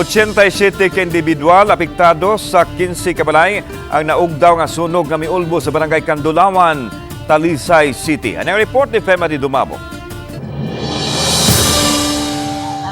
87 ka individual apektado sa 15 ka balay ang naugdaw nga sunog nga miulbo sa Barangay Kandulawan, Talisay City. Ang report ni Fema Di Dumabo.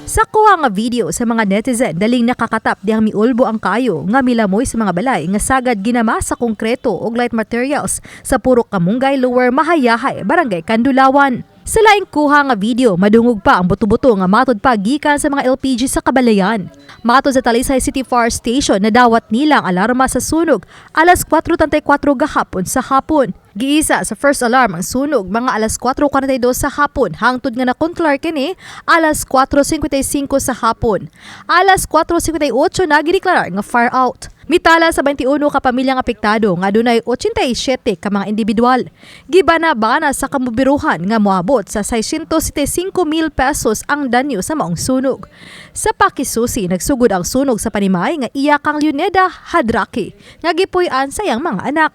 Sa kuha nga video sa mga netizen, daling nakakatap dihang miulbo ang kayo nga milamoy sa mga balay nga sagad ginama sa konkreto ug light materials sa Purok Kamunggay, Lower Mahayahay, Barangay Kandulawan. Sa laing kuha nga video, madungog pa ang buto-buto nga matod pa gikan sa mga LPG sa kabalayan. Matod sa Talisay City Fire Station, nadawat nila ang alarma sa sunog alas 4:34 gahapon sa hapon. Giisa sa first alarm ang sunog mga alas 4:42 sa hapon hangtod nga nakontlar kini alas 4:55 sa hapon. Alas 4:58 na gideklarar nga fire out. Mitala sa 21 ka pamilyang apektado nga adunay 87 ka mga individual. Gibana-bana sa kamubiruhan nga moabot sa 675 mil pesos ang danyo sa maong sunog. Sa pakisusi, nagsugod ang sunog sa panimay nga iya kang Leoneda Hadraki nga gipuy-an sa iyang mga anak.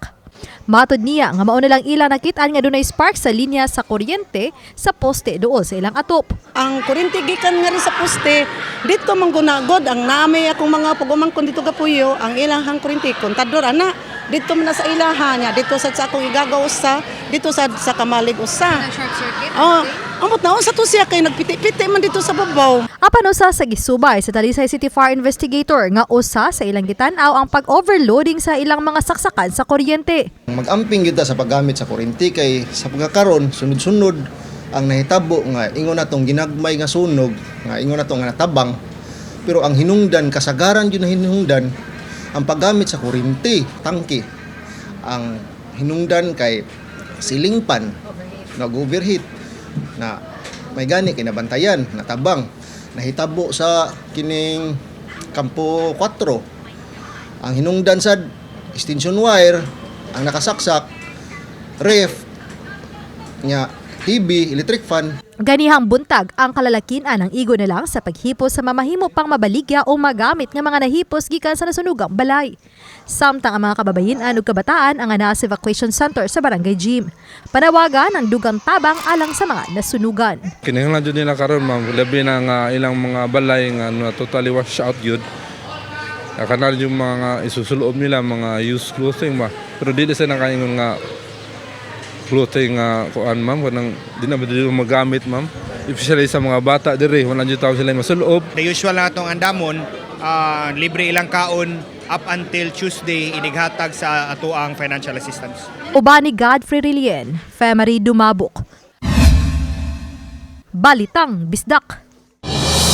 Matod niya nga mao na lang ila nakit-an nga dunay spark sa linya sa kuryente sa poste duol sa ilang atop. Ang kuryente gikan nga rin sa poste, dito man gunagod ang nami akong mga pagumangkon dito kapuyo, ang ilahang kuryente kontador ana dito man na sa ilaha niya, dito sa akong igagaw usa, dito sa kamalig usa. Short circuit. Oh, amot na unsa to siya kay nagpiti-piti man dito sa babaw. Apan usa sa gisubay sa Talisay City Fire Investigator nga usa sa ilang gitan-aw ang pag-overloading sa ilang mga saksakan sa kuryente. Mag-amping gyud ta sa paggamit sa kuryente kay sa pagkakaron sunod-sunod ang nahitabo nga ingon natong ginagmay nga sunog, nga ingon nato nga natabang, pero ang hinungdan, kasagaran gyud na hinungdan ang paggamit sa kuryente tangke. Ang hinungdan kay ceiling fan nag-overheat na may gani kay nabantayan natabang. Nahitabo sa kining Kampo 4, ang hinungdan sa extension wire ang nakasaksak, ref nya, TV, electric fan. Ganihang buntag ang kalalakinan ang igo na lang sa paghipos sa mamahimo pang mabaligya o magamit nga mga nahipos gikan sa nasunugang balay. Samtang ang mga kababayen-an ug kabataan ang naa sa evacuation center sa barangay gym. Panawagan ang dugang tabang alang sa mga nasunugan. Kinahanglan jud nila karon, ma'am, labi na nga ilang mga balay nga na totally wash out gyud. Kanal yung mga isusulob nila, mga used clothing ba. Pero dili sa nakaingon nga clothing nga kuan, ma'am, kanang di na ba dili magamit, ma'am. Especially sa mga bata diri, wala jud tawo sila masulob. The usual na atong andamon, libre ilang kaon up until Tuesday, inighatag sa atoang financial assistance. Uban ni Godfrey Relien, Femery Dumabok. Balitang Bisdak.